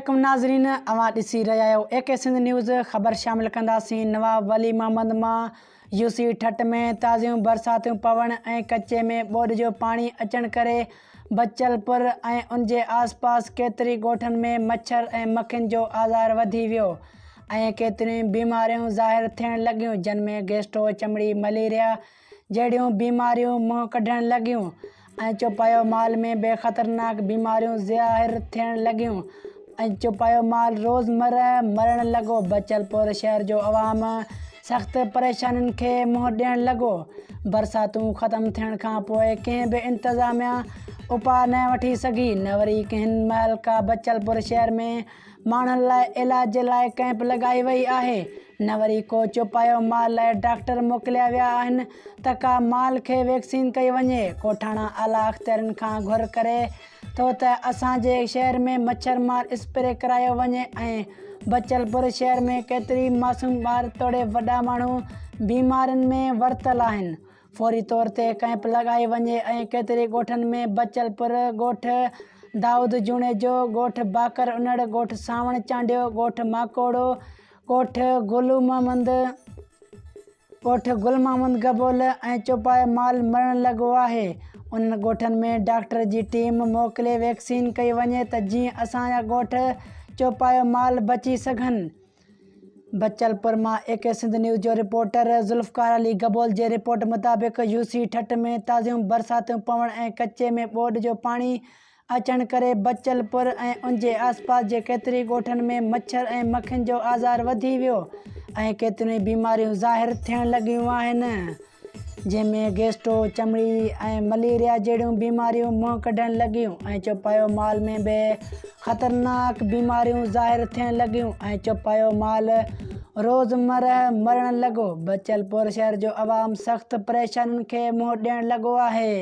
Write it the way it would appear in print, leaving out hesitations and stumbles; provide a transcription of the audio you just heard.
عليڪم ناظرين اوهان ڏسي رهيا آهيو اي ڪي سنڌ نيوز خبر شامل ڪنداسين نواب ولي محمد مان يو سي ٺٽ ۾ تازيون برساتون پوڻ ۽ ڪچي ۾ ٻوڏ جو پاڻي اچڻ ڪري بچل پور ۽ ان جي آس پاس ڪيتري ڳوٺن ۾ مڇر ۽ مکين جو آزار وڌي ويو ۽ ڪيتريون بيماريون ظاهر ٿيڻ لڳيون جن ۾ گيسٽرو چمڙي مليريا جهڙيون بيماريون منهن ڪڍڻ لڳيون ۽ چوپايو مال ۾ به خطرناڪ بيماريون ظاهر ٿيڻ لڳيون ۽ چوپايو مال روز مره مرڻ لڳو. بچل پور شهر جو عوام سخت پريشانين کي منهن ڏيڻ لڳو. برساتون ختم ٿيڻ کان پوء ڪنهن به انتظاميا اپاء نه وٺي سگهي نه وري ڪنهن مهل ڪا بچل پور شهر ۾ ماڻهن لاء علاج جي لاء ڪئمپ لڳائي وئي آهي نه وري ڪو چوپايو مال لاء ڊاڪٽر موڪليا ويا آهن ته ڪا مال کي ويڪسين ڪئي وڃي. ڳوٺاڻا اعليٰ اختيارين کان گهر ڪري ٿو ته اسان جي شهر ۾ مڇر مار اسپري ڪرايو وڃي ۽ بچلپور شهر ۾ ڪيتري معصوم ٻار توڙي وڏا ماڻهو بيمارين ۾ ورتل آهن فوري طور تي ڪئمپ لڳائي وڃي ۽ ڪيتري ڳوٺن ۾ بچل پور، ڳوٺ دائود جوڻيجو، ڳوٺ باقر انڙ، ڳوٺ سانوڻ چانڊيو، ڳوٺ ماڪوڙو، ڳوٺ گلو محمد، ڳوٺ گل محمد گبول ۽ چوپايو مال مرڻ لڳو آهي انهن ڳوٺن ۾ ڊاڪٽر جي ٽيم موڪلي ويڪسين ڪئي وڃي ته جيئن اسان جا ڳوٺ چوپايو مال بچي سگهن. بچلپور مان اي ڪي سنڌ نيوز جو رپورٽر ذوالفقار علي گبول جي رپورٽ مطابق يو سي ٺٽ ۾ تازيون برساتون پوڻ ۽ ڪچي ۾ ٻوڏ جو پاڻي اچڻ ڪري بچلپور ۽ ان جي آسپاس جي ڪيتري ڳوٺن ۾ مڇر ۽ مکين جو آزار وڌي ويو ۽ ڪيتريون ئي بيماريون ظاهر ٿيڻ لڳيون آهن. جنهن ۾ گيسٽرو، چمڙي ۽ مليريا جهڙيون بيماريون منهن ڪڍڻ لڳيون ۽ چوپايو مال ۾ به خطرناڪ بيماريون ظاهر ٿيڻ لڳيون ۽ چوپايو مال روز مرهه مرڻ لڳو. بچل پور شهر جو عوام سخت پريشانين کي منهن ڏيڻ لڳو آهي.